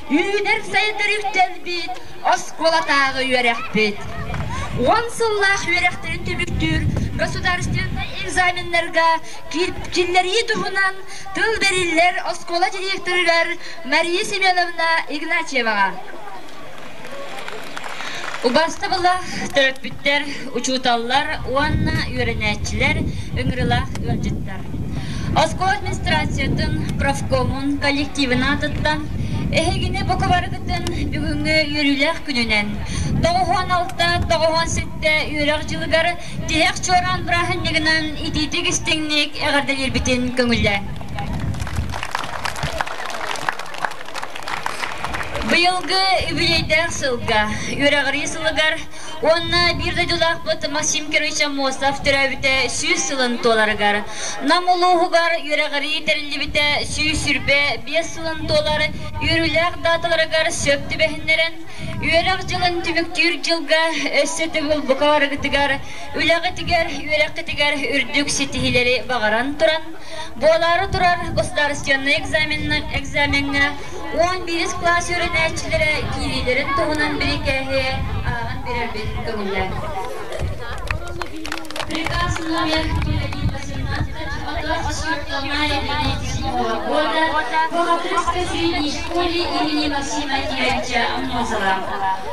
үүнэр-сайдар үктэлбит, оскуолатааҕы үөрэхпит. Уон сыллаах үөрэхтэрин түмүктүүр государственнай экзаменнарга киллэрии туһунан тыл бэриллэр оскуола директорыгар Мария Семеновна Игнатьеваҕа. Убастабыллаах төрөппүттэр, учууталлар уонна үөрэнээччилэр, ыҥырыылаах ыалдьыттар! Оскуола администрациятын, профкомун коллективын аатыттан эһигини бука барыгытын бүгүҥҥү үөрүүлээх күнүнэн, 96-97 үөрэх дьылыгар тиһэх чуораан бырааһынньыгынан итиитик-истиҥник эҕэрдэлиирбитин көҥүллээҥ! Быйылгы үбүлүөйдээх сылга, үөрэҕирии сылыгар уонна биир дойдулаахпыт Максим Кирович Аммосов төрөөбүтэ 100 сылын туоларыгар, Нам улууһугар үөрэҕирии тэриллибитэ 125 сылын туолар үөрүүлээх дааталарыгар сөп түбэһиннэрэн, үөрэх дьылын түмүктүүр дьылга өссө төгүл бука барыгытыгар, үлэҕитигэр, үөрэххитигэр үрдүк ситиһиилэри баҕаран туран, Буолаары турар государственнай экзамеҥҥа 11 кылаас үөрэнээччилэрэ киириилэрин туһунан бирикээһи ааҕан биэрэрбин көҥүллээн. Приказ номер 0118 от 24 мая 2007 года по Хатырской средней школе имени Максима Кировича Аммосова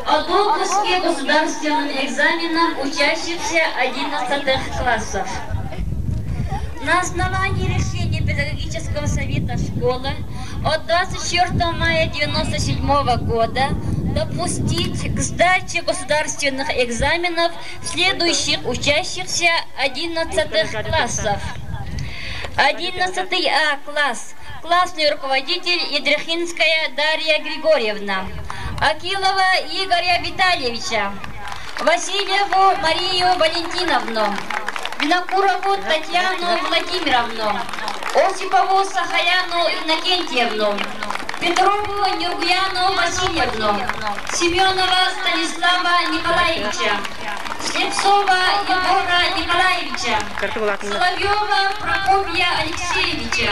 о допуске государственным экзаменам учащихся 11 классов. На основании решения Педагогического совета школы от 24 мая 1997 года допустить к сдаче государственных экзаменов следующих учащихся 11 классов. 11 А класс. Классный руководитель Едрехинская Дарья Григорьевна. Акилова Игоря Витальевича. Васильеву Марию Валентиновну. Винокурову Татьяну Владимировну. Осипову Сахаяну Иннокентьевну. Петрову Нюргуяну Васильевну. Семенова Станислава Николаевича. Слепцова Егора Николаевича. Соловьева Прокопья Алексеевича.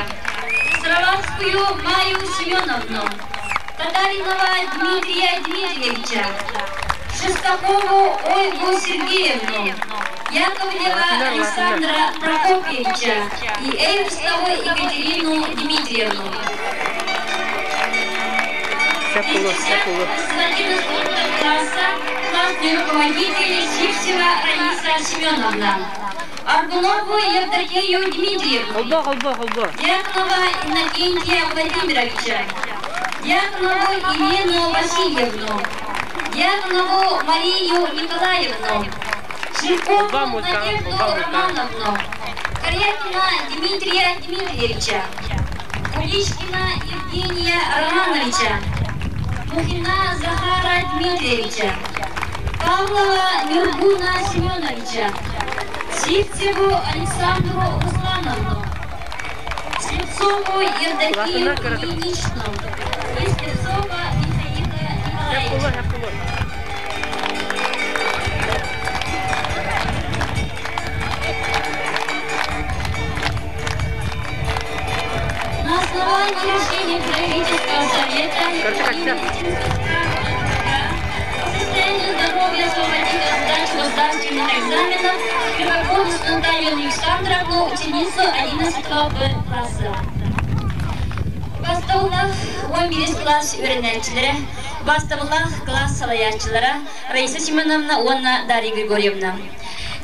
Сараватскую Маю Семеновну. Татаринова Дмитрия Дмитриевича. Шестакову Ольгу Сергеевну. Яковлева Александра Прокопьевича и Эйвстову Екатерину Дмитриевну. Класса классный руководитель Сивцева Раиса Семеновна. Аргунову Евдокию Дмитриевну. Холбоо, холбоо, холбоо. Дьяконова Иннокентия Владимировича. Дьяконову Елену Васильевну. Дьяконову Марию Николаевну. Холбоо Жиркову музыкаҕа, Надежду холбоо музыкаҕа. Романовну. Корякина Дмитрия Дмитриевича. Куличкина Евгения Романовича. Мухина Захара Дмитриевича. Павлова Нюргуна Семеновича. Сивцеву Александру Руслановну. Слепцову Евдокию Улаатыннар кыратык. Ильиничну и Слепцова Михаила Сөп буолуо, Николаевича. сөп буолуо. На основании решения Правительственного совета Кырдьык имени ачча. по состоянию здоровья освободить от сдачи государственных экзаменов Первокову Наталью Александровну, ученицу 11 Б класса. Бастабыллаах 11 кылаас үөрэнээччилэрэ, бастабыллаах кылаас салайааччылара Раиса Семеновна уонна Дарья Григорьевна.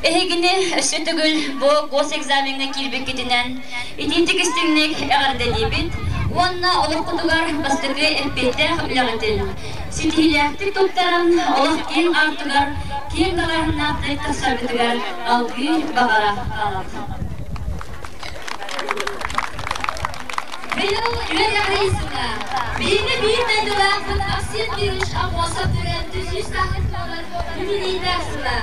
Эһигини өссө төгүл бу госэкзамеҥҥа киирбиккитинэн итиитик истиҥник эҕэрдэлиибит уонна олоххутугар бастакы эппиэттээх үлэҕитин ситиһиилээхтик туттаран олох киэҥ аартыгар киэҥ далааһыннаахтык тахсаргытыгар алгыы баҕара хаалабыт. Быйыл үөрэҕирии сыла. Биһиги биир дойдулаахпыт Аксен Кириллович Аммосов төрөөбүт 300 туолар юбилейдаах сыла.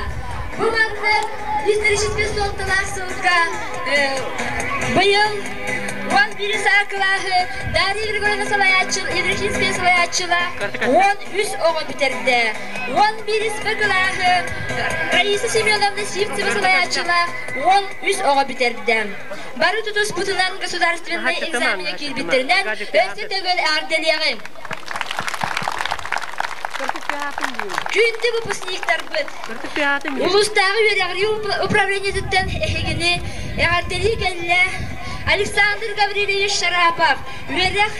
Бу маннык историческай суолталаах сылга быйыл 11 саа кылааһы Дарья Григорьевна салайааччы, Еврохимская салайааччыла Кырдьык ачча. 13 оҕо бүтэрдэ. 11 кылааһы Раиса Семеновна Сивцева Кырдьык ачча. салайааччыла 13 оҕо бүтэрдэ. Бары тутуспутунан государственнай Наһаа экзамеҥҥа наһаа киирбиттэринэн Гаджет өссө төгүл эҕэрдэлиэҕиҥ! Күндү выпускниктарбыт, улуустааҕы үөрэҕирии управлениетыттан эһигини эҕэрдэлии кэллэ Александр Гаврильевич Шарапов, үөрэх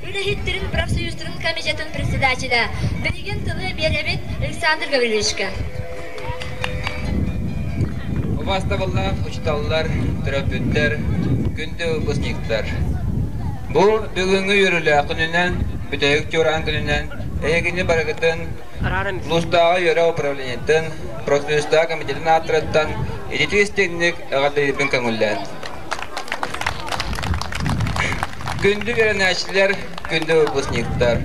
үлэһиттэрин профсоюзтарын комитетын председателэ. Билигин тылы биэрэбит Александр Гаврильевичка. Убаастабыллаах учууталлар, төрөппүттэр, күндү выпускниктар! Бу бүгүҥҥү үөрүүлээх күнүнэн, бүтэһик чуораан күнүнэн эһигини барыгытын улуустааҕы үөрэх управлениетын, профсоюзтаах комитетын ааттарыттан ититии истиҥник эҕэрдэлиирбин көҥүллээн. Күндү үөрэнээччилэр, күндү выпускниктар!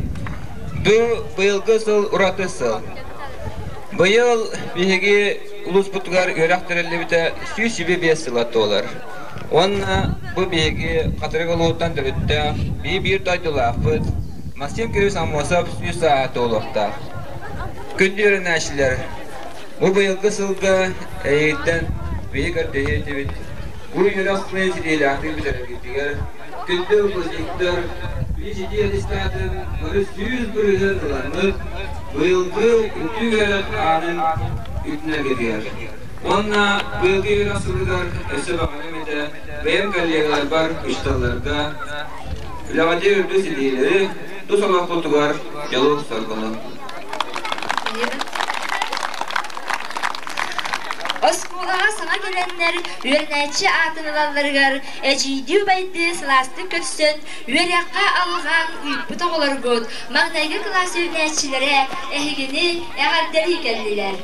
Бу быйылгы сыл ураты сыл. Быйыл биһиги улууспутугар үөрэх тэриллибитэ 125 сыла туолар. Уонна бу биһиги Хатырык улууһуттан төрүттээх биир-биир дойдулаахпыт Максим Кириллович Аммосов 100 сааһа туолуохтаах. Күндү үөрэнээччилэр, бу быйылгы сылга эйигиттэн биһиги көрдөһүө этибит. Бу үөрэх сылын ситиһиилээхтик бүтэрэргитигэр күндү выпускниктар үс аттестатын бары 100% ыламмыт быйылгы үрдүк үөрэх аанын үрдүнэргитигэр уонна быйылгы үөрэх сылыгар өссө баҕарыам этэ бэйэм коллегаларбар, учууталларга үлэҕитигэр үрдүк ситиһиилэри, тус олоххутугар дьолу-соргуну. Оскуолаҕа саҥа кэлэннэр үөрэнээччи аатын ылалларыгар эдьиийдии-убайдыы сылаастык көрсөн, үөрэххэ алҕаан ыыппыт оҕолоргут маҥнайгы кылаас үөрэнээччилэрэ эһигини эҕэрдэлии кэллилэр.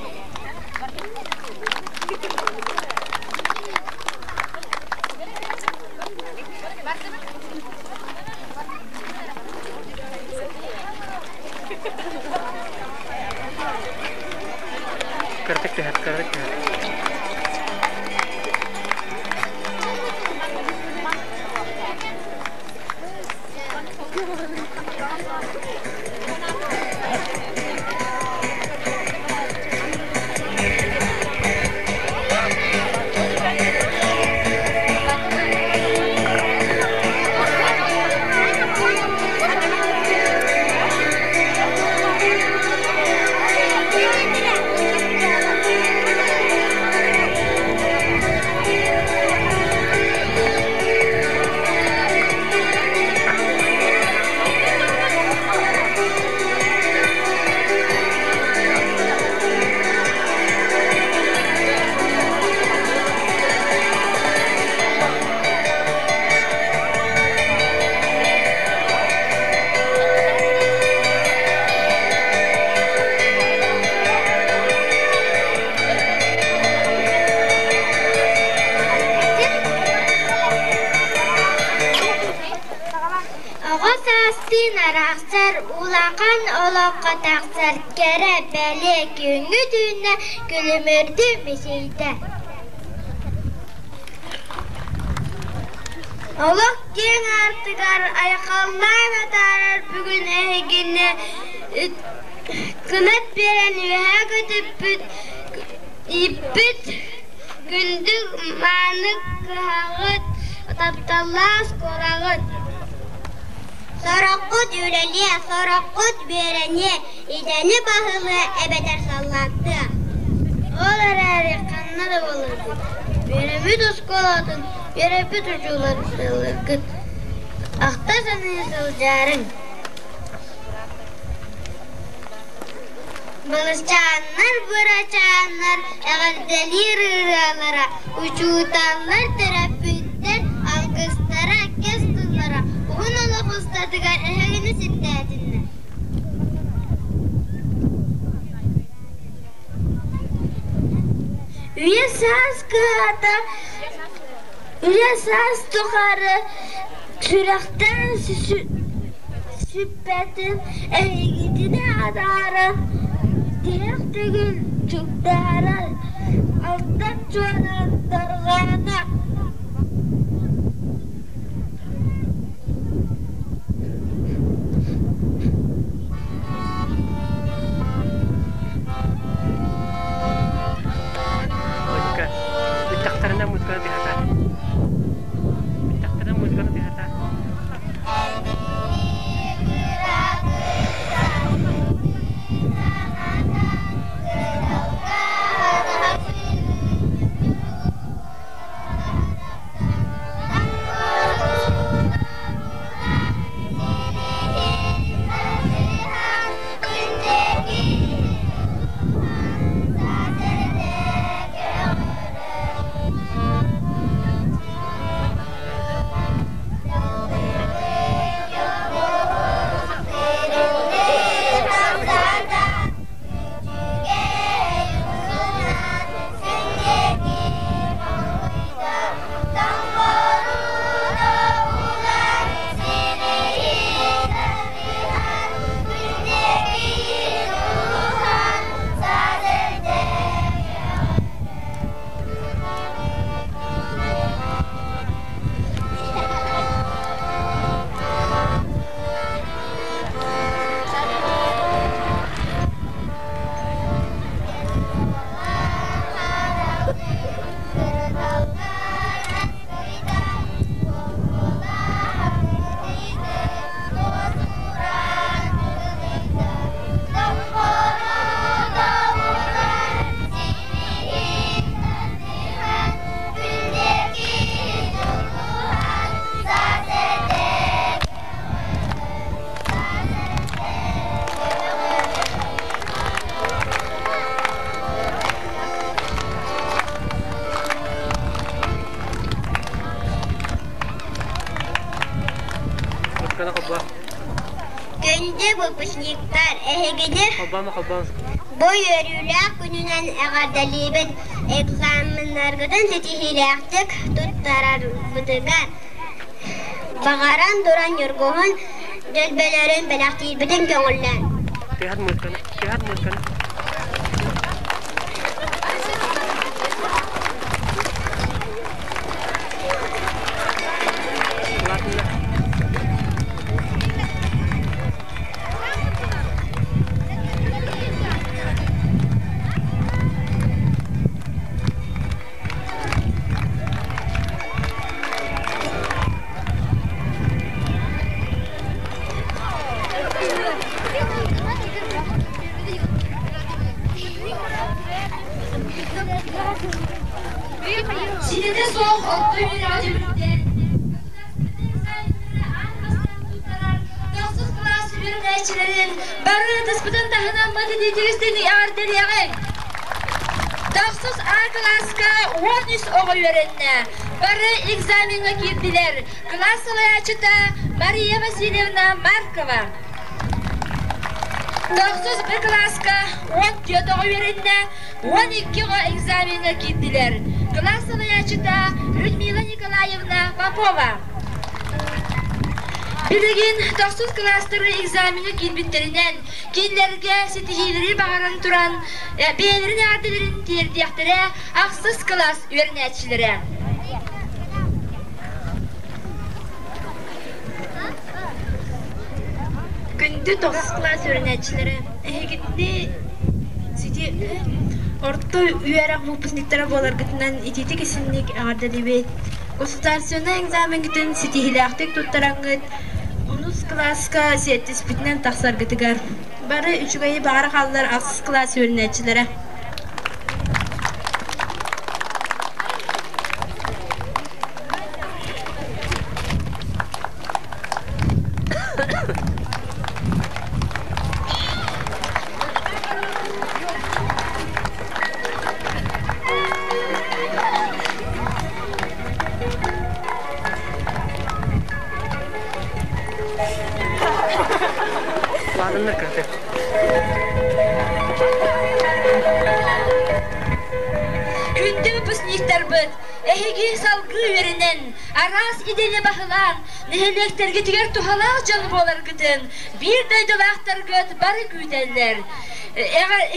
Кыратык түһэр, кыратык түһэр. Оҕо саастыын арахсар, улахан олоххо тахсар кэрэ бэлиэ күҥҥү түүннэ күлүмүрдүү мичийдэ. Олох киэҥ аартыгар айхаллаан атаарар бүгүн эһигини кынат биэрэн үөһээ көтүппүт, ииппит күндү мааны кыһаҕыт, тапталлаах оскуолаҕыт. Сороххут үлэлиэ, сороххут үөрэниэ, идэни баһылыа эбэтэр саллааттыа. Ол эрээри ханна да буолларгыт, үөрэммит оскуолатын, үөрэппит учууталларгыт ахта саныы сылдьаарыҥ. Балысчааннар, бырачааннар эҕэрдэлиир ырыалара, учууталлар, төрөппүттэр алгыстара, кэс тыллара уһун олох устатыгар эһигини сирдээтиннэр. Үйэ саас кыһата, үйэ саас тухары сүрэхтэн сүппэтин эһигитини адааран, тиһэх төгүл чугдаарар алтан чуораан дарҕаана. Музыка. Бүттэхтэринэ музыканы тыаһата. Бүттэхтэринэ музыканы тыаһата. Күндү выпускниктар, эһигини Холбоомо холбоон. бу үөрүүлээх күнүнэн эҕэрдэлиибин! Экзаменнаргытын ситиһиилээхтик туттарарбытыгар баҕаран туран ньургуһун дьөлбөлөрүн бэлэхтиирбитин көҥүллээн. Тыаһат музыканы, тыаһат музыканы. Ситэтэ суох орто үөрэҕи түмүктээн, аан бастаан туттарар тохсус кылаас үөрэнээччилэрин бары ытыспытын таһынан математическай эҕэрдэлиэҕиҥ! Тохсус А кылааска 13 оҕо үөрэннэ. Бары экзамеҥҥа киирдилэр. Кылаас салайааччыта Мария Васильевна Маркова. Тохсус Б кылааска 14 оҕо үөрэннэ, 12 оҕо экзамеҥҥа киирдилэр. Кылаас салайааччыта Людмила Николаевна Попова. Билигин тохсус кылаастары экзамеҥҥа киирбиттэринэн, кинилэргэ ситиһиилэри баҕаран туран, бэйэлэрин эҕэрдэлэрин тиэрдиэхтэрэ ахсыс кылаас үөрэнээччилэрэ. Күндү тохсус кылаас үөрэнээччилэрэ, эһигини сити орто үөрэх выпускниктара буоларгытынан итиитик исинник эҕэрдэлиибит. Государственнай экзамеҥҥытын ситиһиилээхтик туттараҥҥыт, онус кылааска сиэттиспитинэн тахсаргытыгар бары үчүгэйи баҕара хааллар ахсыс кылаас үөрэнээччилэрэ. Ладно, кырды. Күндү выпускниктарбыт, эһиги салгыы үөрэнэн, араас идэни баһылаан, нэһилиэктэргитигэр туһалаах дьон буоларгытын биир дойдулаахтаргыт бары күүтэллэр.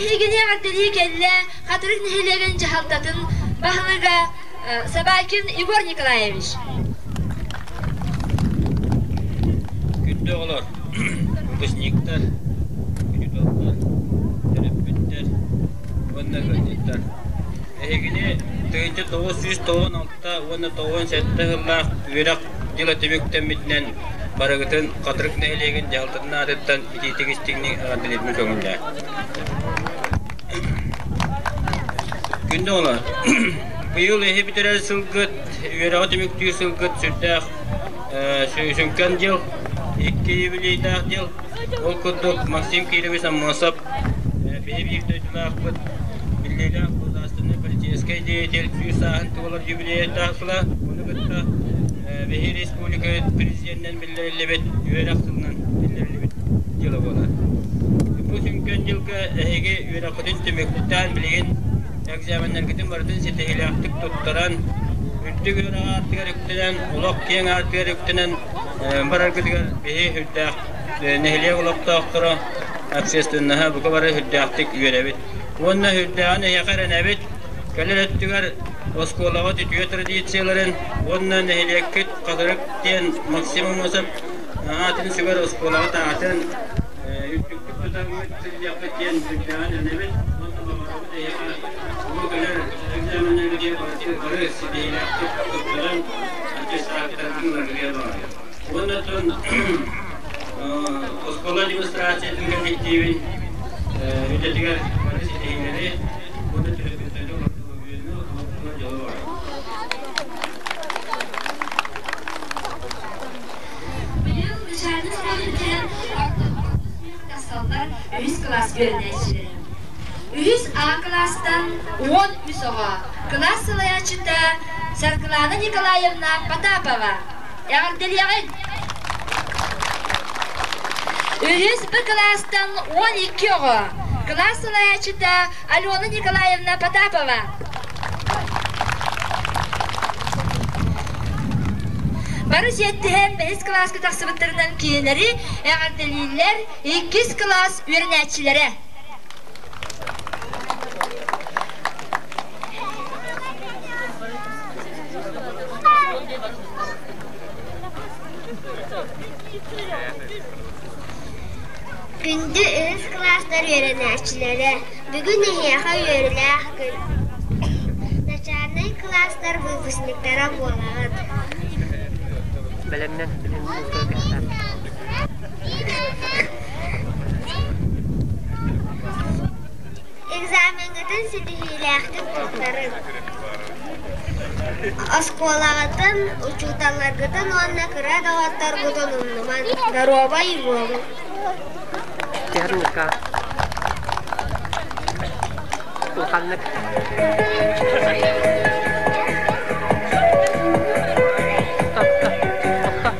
Эһигини эҕэрдэлии кэллэ Хатырык нэһилиэгин дьаһалтатын баһылыга Собакин Егор Николаевич. Күндү оҕолор, выпускниктар, учууталлар, төрөппүттэр уонна ыалдьыттар. Эһигини 1996 уонна 97 сыллаах үөрэх дьыла түмүктэммитинэн барыгытын Хатырык нэһилиэгин дьаһалтатын аатыттан итиитик истиҥник эҕэрдэлиирбин көҥүллээ. Күндү оҕолор, быйыл эһи бүтэрэр сылгыт, үөрэҕи түмүктүүр сылгыт сүрдээх сүҥкэн дьыл, икки юбилейдаах дьыл. Ол курдук Максим Кирович Аммосов биһи биир дойдулаахпыт, биллиилээх государственнай политическай деятель сүүс сааһын туолар юбилейдаах сыла. Ону кытта биһи республика президенинэн биллэриллибит үөрэх сылынан биллэриллибит дьыла буолар. Бу сүҥкэн дьылга эһиги үөрэххитин түмүктээн билигин экзаменнаргытын барытын ситиһиилээхтик туттаран, үрдүк үөрэх аартыгар үктэнэн, олох киэҥ аартыгар үктэнэн бараргытыгар биһи үрдээх нэһилиэк олохтоохторо общественноһа бука бары үрдээхтик үөрэбит. Уонна үрдээҕин эһиэхэ эрэнэбит, кэлэр өттүгэр оскуолаҕыт үтүө традицияларын уонна нэһилиэккит Хатырык диэн Максим Аммосов аатын сүгэр оскуолаҕыт аатын үрдүктүк тутаммыт сылдьыаххыт диэн үрдээҕин эрэнэбит уонна баҕарабыт эһиэхэ бу кэлэр экзаменнаргытыгар бары ситиһиилээхтик туттаран аттестаттаргын ыларгытыгар баҕарабыт. Уонна оттон оскуола демонстрациятын коллективин үлэтигэр бары ситиһиилэри уонна төрөппүттэргэ олордугу олохтуур дьолу баҕарабыт. Быйыл начальнай оскуоланы бүтэрэн тахсаллар үһүс кылаас үөрэнээччилэрэ. Үһүс А кылаастан 13 оҕо, кылаас салайааччыта Саргылана Николаевна Потапова. Эҕэрдэлиэҕиҥ! Үһүс Б кылаастан 12 оҕо. Кылаас салайааччыта Алена Николаевна Потапова. Бары сиэттиһэн бэһис кылааска тахсыбыттарынан кинилэри эҕэрдэлииллэр иккис кылаас үөрэнээччилэрэ. Күндү үһүс кылаастар үөрэнээччилэрэ, бүгүн эһиэхэ үөрүүлээх күн. Начальнай кылаастар выпускниктара буолаҕыт. Бэлэмнэн Экзамеҥҥытын ситиһиилээхтик туттарыҥ. Оскуолаҕытын, учууталларгытын уонна кыра доҕотторгутун умнумаҥ. Доруобай буолуҥ! Техника. Улаханнык. Тохто, тохто.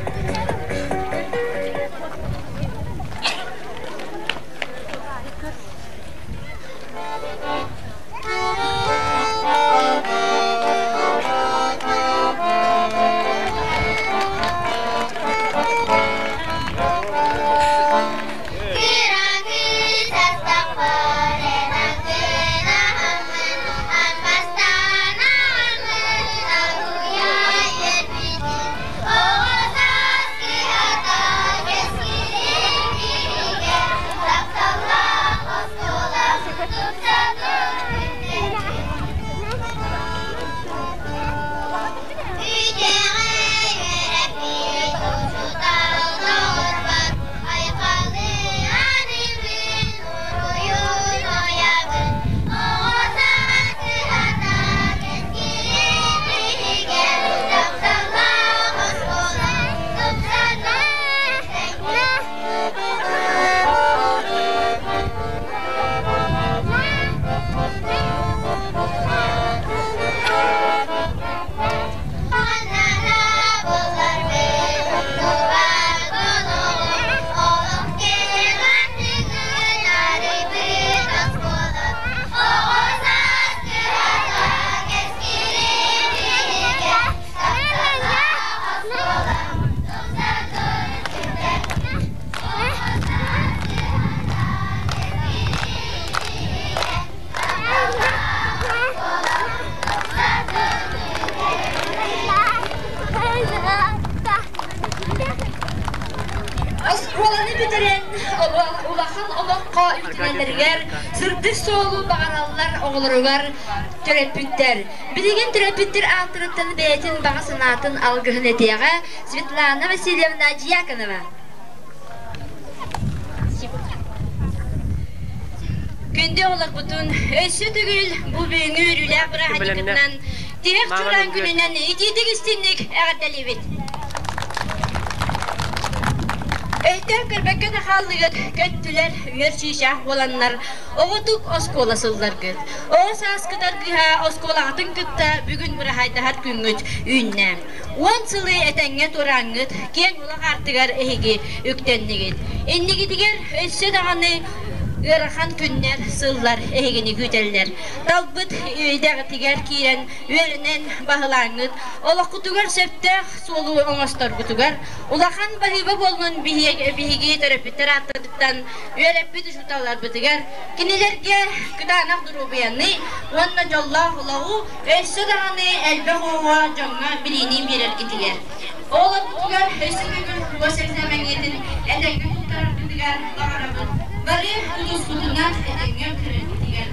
Оскуоланы бүтэрэн улахан олоххо үктэнэллэригэр сырдык суолу баҕараллар оҕолоругар төрөппүттэр. Билигин төрөппүттэр ааттарыттан бэйэтин баҕа санаатын алгыһын этиэҕэ Светлана Васильевна Дьяконова. Күндү оҕолорбутун өссө төгүл бу бүгүҥҥү үөрүүлээх бырааһынньыккытынан тиһэх чуораан күнүнэн итиитик истинник эҕэрдэлиибит. Өйтөн көрбөккө да хааллыгыт, көттүлэр, үөр чыычаах буоланнар, оҕотук оскуола сылларгыт. Оҕо сааскыт аргыһа оскуолаҕытын кытта бүгүн быраһаайдаһар күҥҥүт үүннэ. Уон сылы этэҥҥэ туорааҥҥыт, киэҥ улах аартыгар эһиги үктэннигит. Иннигитигэр өссө даҕаны ыарахан күннэр, сыллар эһигини күүтэллэр. Талбыт идэҕитигэр киирэн үөрэнэн баһылааҥҥыт, олоххутугар сөптөөх суолу оҥосторгутугар улахан баһыыба буоллун биһиги төрөппүттэр ааттарыттан үөрэппит учууталларбытыгар, кинилэргэ кытаанах доруобуйаны уонна дьоллоох олоҕу өссө даҕаны элбэх оҕо дьоҥҥо билиини биэрэргитигэр. Оҕолорбутугар өссө төгүл госэксээмэҥҥитин этэҥҥэ туттараргытыгар баҕарабыт. Бары тутуспутунан этэҥҥэ көрөргүтүгэр.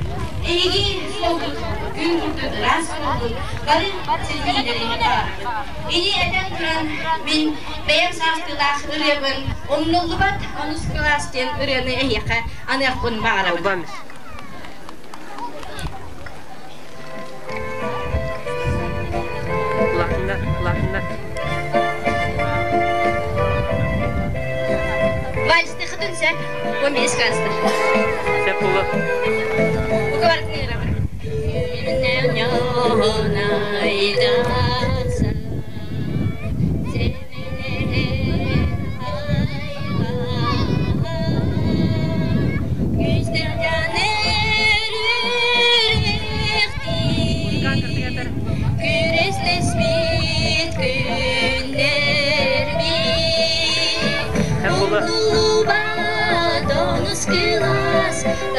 Эһиги суолгут күн курдук ыраас буоллун, бары ситиһиилэри баҕарабыт. Ини этэн туран, мин бэйэм саастыылаах ырыабын умнуллубат онус кылаас диэн ырыаны эһиэхэ аныахпын баҕарабын. Улаатыннар, улаатыннар. Вальстыхытын сөп, 15 хаста. Сөп буолуо.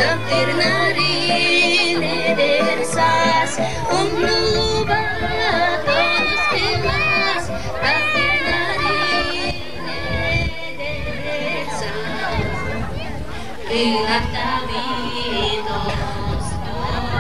Таптыыр нарын эдэр саас, умнуллубат олус кылаас. Таптыыр нарын эдэр саас, кынаттабыт остуола.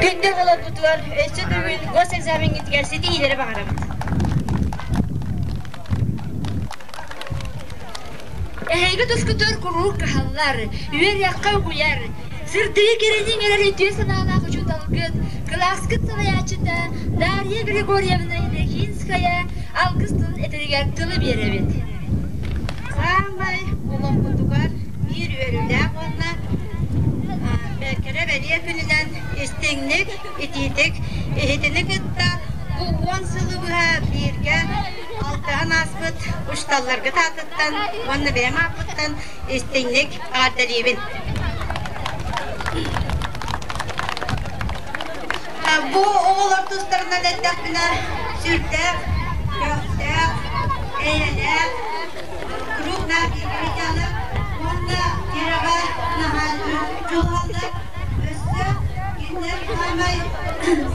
Күндү оҕолорбутугар өссө төгүл госэкзамеҥҥытыгар ситиһиилэри баҕарабыт. Эһиги тускутугар куруук кыһаллар, үөрүйэххэ угуйар, сырдыгы кэрэни иҥэрэр үтүө санаалаах учууталгыт, кылааскыт салайааччыта Дарья Григорьевна Ильинская алгыс тылын этэригэр тылы биэрэбит. Саамай олохпутугар биир үөрүүлээх уонна кэрэ бэлиэ күнүнэн истиҥник, итиитик иһитини кытта бу 10 сылы быһа бииргэ алтыһан ааспыт учууталларгыт аатыттан уонна бэйэм ааппыттан истиҥник эҕэрдэлиибин. Бу оҕолор тустарынан эттэхпинэ, сүрдээх, көхтөөх, эйэлээх, круг бииргэ уонна кэрэҕэ наһаа дьулуһаллар. Өссө кинилэр саамай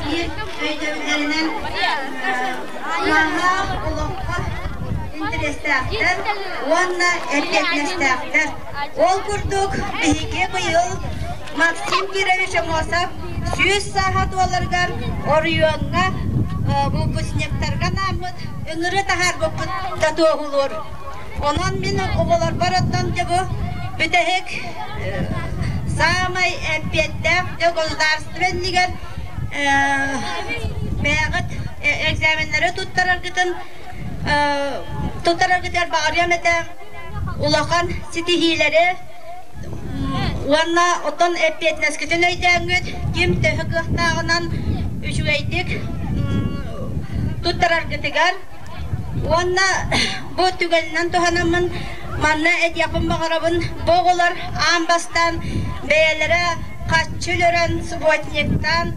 биир өйдөбүллэринэн наһаа олоххо интэриэстээхтэр уонна эппиэтинэстээхтэр. Ол курдук биһиги быйыл Максим Кирович Аммосов 100 сааһа туоларыгар оройуоҥҥа выпускниктарга анааммыт ыҥырыы таһаарбыппыт да туоһулуур. Онон мин оҕолорбор оттон дьэ бу бүтэһик саамай эппиэттээх дьэ государство иннигэр бэйэҕит экзаменнары туттараргытын туттараргытыгар баҕарыам этэ улахан ситиһиилэри уонна оттон эппиэтинэскитин өйдөөҥҥүт ким төһө кыахтааҕынан үчүгэйдик туттараргытыгар уонна бу түгэнинэн туһанаммын манна этиэхпин баҕарабын бу оҕолор аан бастаан бэйэлэрэ харчы өлөрөн субботниктаан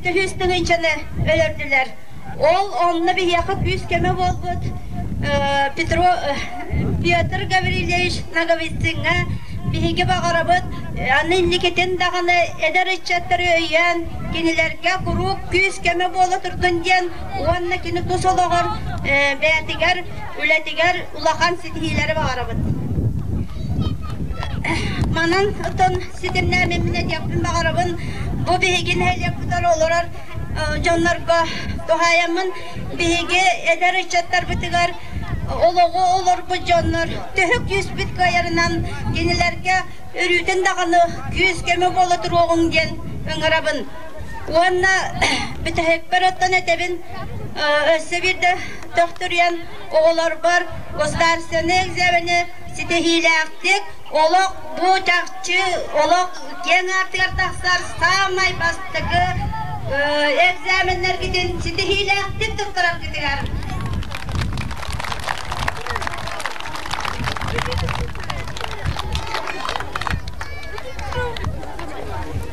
700 тыһыынчаны өлөрдүлэр. Ол онно биһиэхэ күүс-көмө буолбут Петро Петр Гаврильевич Ноговицыҥҥа биһиги баҕарабыт аны инникитин даҕаны эдэр ыччаттары өйөөн кинилэргэ куруук күүс-көмө буола турдун диэн уонна кини тус олоҕор бэйэтигэр үлэтигэр улахан ситиһиилэри баҕарабыт. Манан оттон ситимнээммин этиэхпин баҕарабын бу биһиги нэһилиэкпитигэр олорор дьоннорго туһаайаммын биһиги эдэр ыччаттарбытыгар олоҕу олорбут дьоннор төһө күүспүт кыайарынан кинилэргэ өрүүтүн даҕаны күүс-көмө буола туруоҕуҥ диэн ыҥырабын. Уонна бүтэһикпэр оттон этэбин өссө биирдэ төхтүрүйэн оҕолорбор государственнай экзамени ситиһиилээхтик олох бу чахчы олох киэҥ аартыгар тахсар саамай бастакы экзаменнэргитин ситиһиилээхтик туттараргытыгар.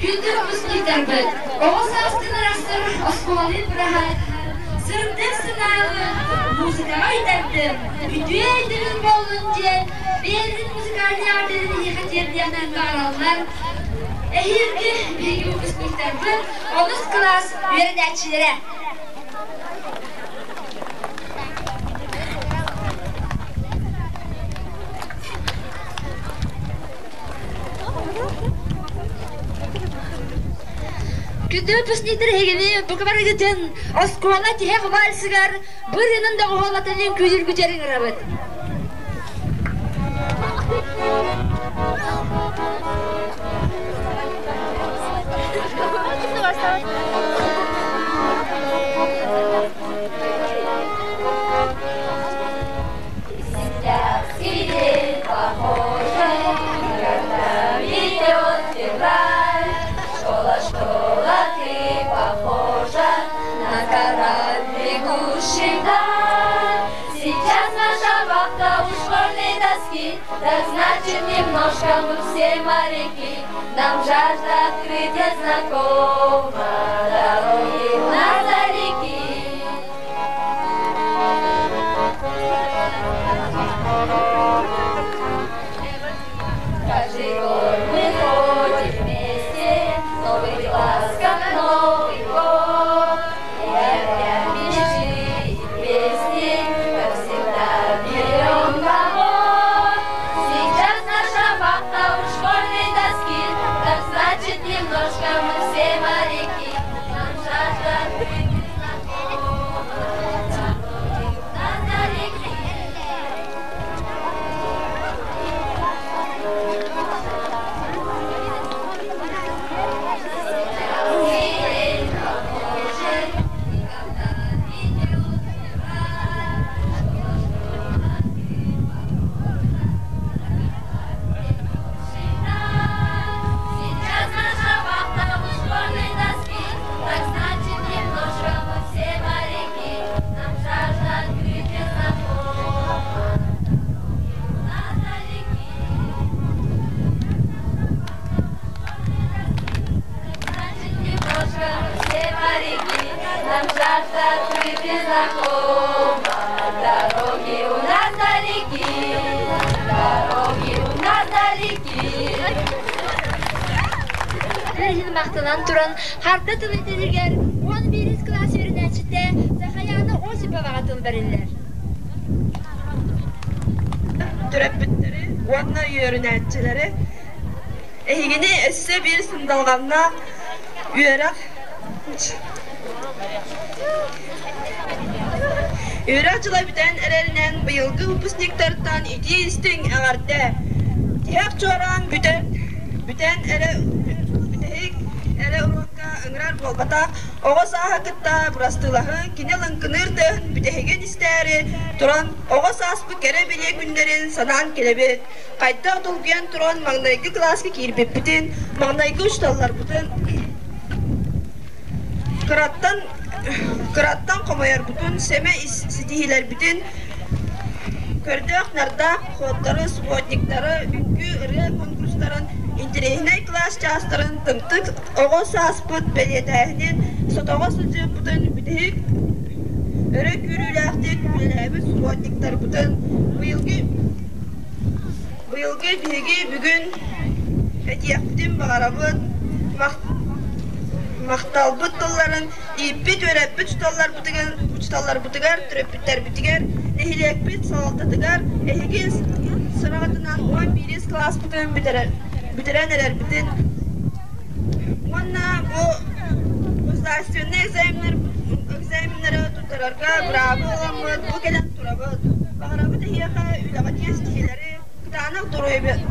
Күндү выпускниктарбыт, оҕо саастан арахсар оскуолалыын быраһаайдаһар, сырдык санаалыын, музыкаҕа ыйтардым, үтүө өйдөбүл буоллун диэн бэйэлэрин музыкальнай эҕэрдэлэрин эһиэхэ тиэрдиэхтэрин баҕараллар. Эһиилги биһиги выпускниктарбыт онус кылаас үөрэнээччилэрэ. Күндү выпускниктар эһигини бука барыгытын оскуола тиһэх вальсыгар бырыынан доҕуһуоллатан күүһүргүтэр ыҥырабыт. Сентябрьский день похожий, когда идет февраль. Школа, школа, ты похожа на корабль, бегущий вдаль. Сейчас наша вахта у школьной доски, так значит немножко мы все моряки. Нам жажда открытия знакома, дороги у нас далеки. Каждый год мы ходим вместе, новый класс, как Новый год. И опять мечты и песни, как всегда, берем кого. Сейчас наша вахта у школьной доски, так значит немножко мы все моряки. Нам жажда открыть знакома, дороги у нас далеки. Сентябрьский день похожий, когда идет февраль. Школа, школа, ты похожа на корабль, бегущий вдаль. Сейчас наша вахта у школьной доски, так значит немножко мы все моряки. Нам жажда открытия знакома, дороги у нас далеки. Значит, немножко мы все моряки, нам жажда открытия знакома, дороги у нас далеки, дороги у нас далеки. Иһин махтанан туран харда тыл этэригэр 11 кылаас үөрэнээччитэ Сахаяна Осиповаҕа тыл бэриллэр. Төрөппүттэри уонна үөрэнээччилэри эһигини өссө биир сындалҕаннаах үөрэх Үөрэх дьыла бүтэн эрэринэн быйылгы выпускниктартан итии-истиҥ эҕэрдэ! Тиһэх чуораан бүтэн, бүтэн эрэ бүтэһик эрэ уруокка ыҥырар буолбатах, оҕо сааһа кытта бырастыылаһыы кини лыҥкыныыр тыаһын бүтэһигин истээри туран оҕо сааспыт кэрэ бэлиэ күннэрин санаан кэлэбит. Хайдах долгуйан туран маҥнайгы кылааска киирбиппитин, маҥнайгы учууталларбытын кыраттан кыраттан хомойорбутун, сэмэ ситиһиилэрбитин көрдөөх-нардаах походтары, субботниктары, үҥкүү, ырыа конкурстарын, интэриэһинэй кылаас чаастарын тымтык оҕо сааспыт бэлиэтээһинин, сотоҕо сылдьыбыппытын бүтэһик өрө күүрүүлээхтик үлэлээбит субботниктарбытын быйылгы Быйылгы биһиги бүгүн этиэхпитин баҕарабыт, махталбыт тылларын ииппит-үөрэппит учууталларбытыгар, төрөппүттэрбитигэр, нэһилиэкпит салалтатыгар эһиги сыраҕытынан 11 кылааспытын бүтэрэн эрэрбитин уонна бу государственнай экзаменнары туттарарга быраабы ыламмыт бу кэлэн турабыт. Баҕарабыт эһиэхэ үлэҕэ тиэстиһиилэри, кытаанах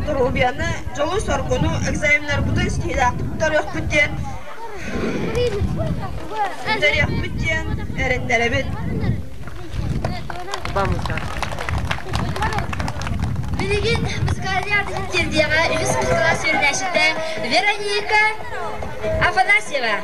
доруобуйаны, дьолу-соргуну, экзаменнарбытын ситиһиилээхтик туттарыахпыт диэн. Бүтэриэхпит диэн эрэннэрэбит. Билигин музыкальный артыһын тиэрдиэҕэ үһүс кылаас үөрэнээччитэ Вероника Афанасьева.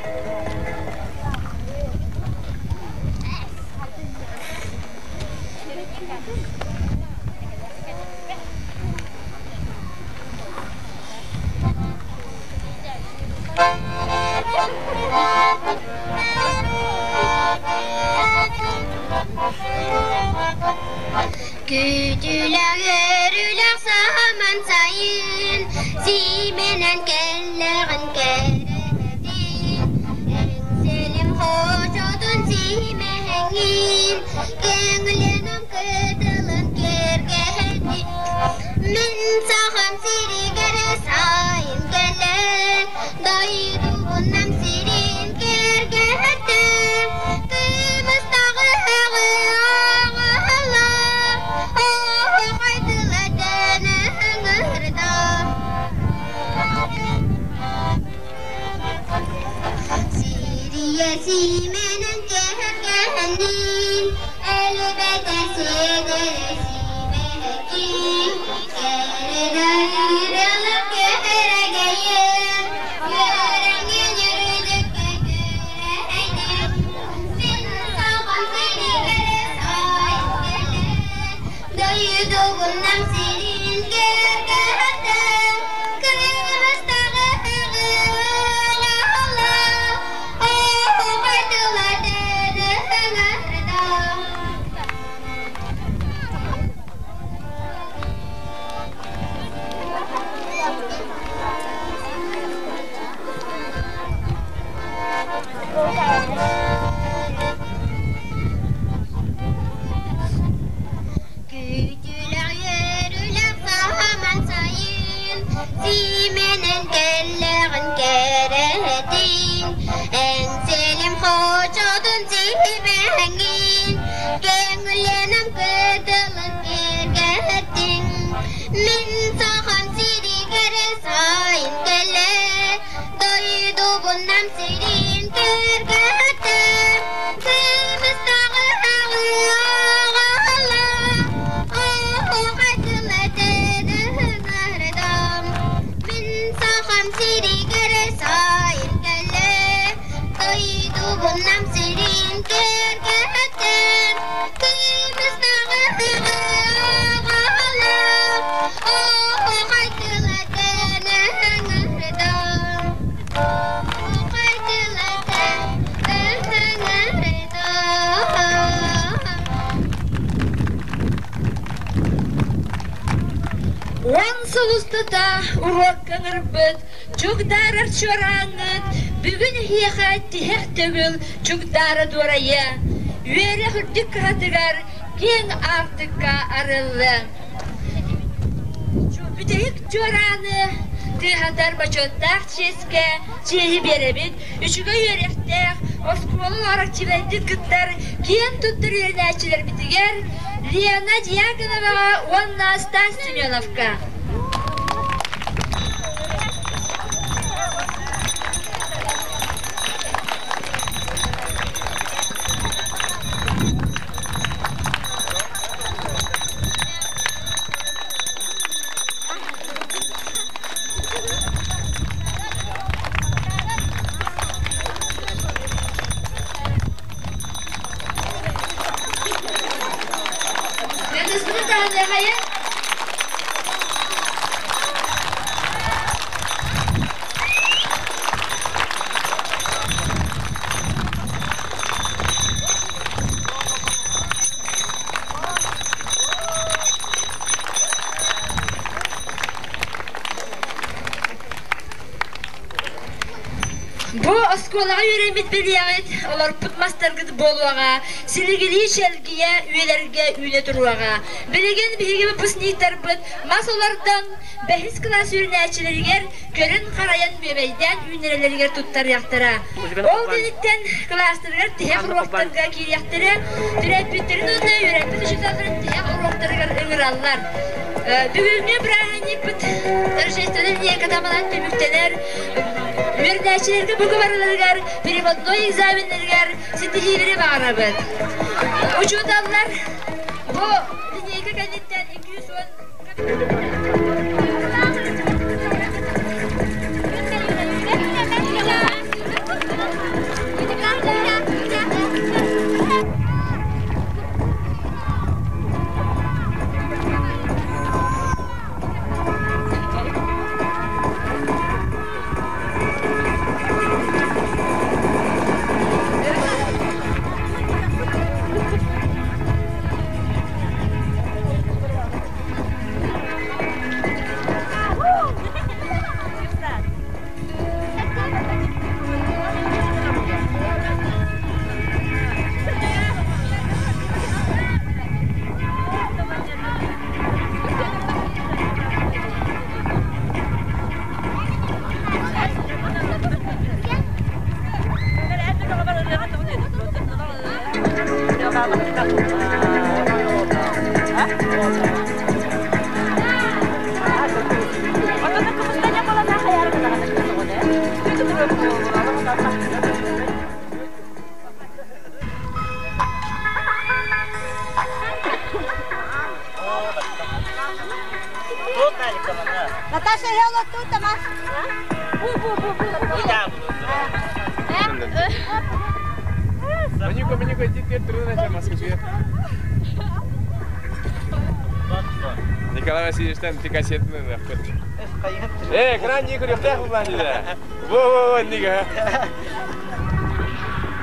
Күүтүүлээх үлэх саһаман сайын, сиимэнэн кэллэҕин кэрэтин, Эҥсэлим хочотун сиимэһэҥин, кэҥленом кытылын кэргэһэтин. Мин сахам сиригэр сайын кэлэн, дойдубунан сирин кэргэттим. Кымыстаҕы аҕала, оһоҕой тыла дэнэ ыҥырда. Сирийэ сиимэнэн кэһэргэһэнин, элбэтэ сиэдэрэ сиимэһэкин, кэрэ кэрэгэйин, үөрэҥин үрдүккэ күрэһэйдин, мин саҕам сиригэр сайын кэлэн, дойдубунан сирин кэргэттэн, кыргыстаҕы аҕала, оһоҕой тыла ыҥырда. Күүтүүлэх үөрүүлэх саһаман сайын, сиимэнэн кэллэҕин кэрэтин, Эҥсэлим хочотун сиһимэҥин, көҥүллэнэн кытылын киэргэттиҥ. Мин сахам сиригэр сайын кэлэ, дойдубунан сирин кэргэттим. Кымыстаҕы аҕала, оһоҕой тыла ыҥырдым. Мин сахам сиригэр сайын кэлэ, дойдубунан сирин кэргэттим. Кымыстаҕы аҕала, оһоҕой тыла ыҥырдым. Оһоҕой тыла ыҥырдым. Уон сыл устата уруокка ыҥырбыт чугдаарар чуорааңҥыт бүгүн эһиэхэ тиһэх төгүл чугдаара дуорайа, үөрэх үрдүк кыһатыгар киэҥ аартыкка арыллыа. Бүтэһик чуорааны тыаһатар бочуоттаах чиэскэ чиэһи биэрэбит, үчүгэй үөрэхтээх, оскуола активнайдык кыттар киэн туттар үөрэнээччилэрбитигэр Лена Дьяконоваҕа уонна Стас Семеновка. Бу оскуолаҕа үөрэммит билиэҕит, олорпут мастаргыт буолуоҕа, силигилии чэлгийэ үйэлэргэ үүнэ туруоҕа. Билигин биһиги выпускниктарбыт мас олордон бэһис кылаас үөрэнээччилэригэр көрөн-харайан бүөбэйдээн үүннэрэллэригэр туттарыахтара. Ол кэнниттэн кылаастарыгар тиһэх уруоктарга киириэхтэрэ, төрөппүттэрин уонна үөрэппит учууталларын тиһэх уруоктарыгар ыҥыраллар. Бүгүҥҥү бырааһынньыкпыт торжественный линейка таманан түмүктэнэр. Үөрэнээччилэргэ бука барыларыгар переводной экзаменнарыгар ситиһиилэри баҕарабыт. Учууталлар бу линейка кэнниттэн 210 Наташа, я вот тут, Тамаш. Николай Васильевичтан ти кассетаны ылыахпыт. Э, экран нии көрүөхтээх буллаан дии. Во-во-во, нига.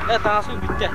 Э, таҥасым бүттэ.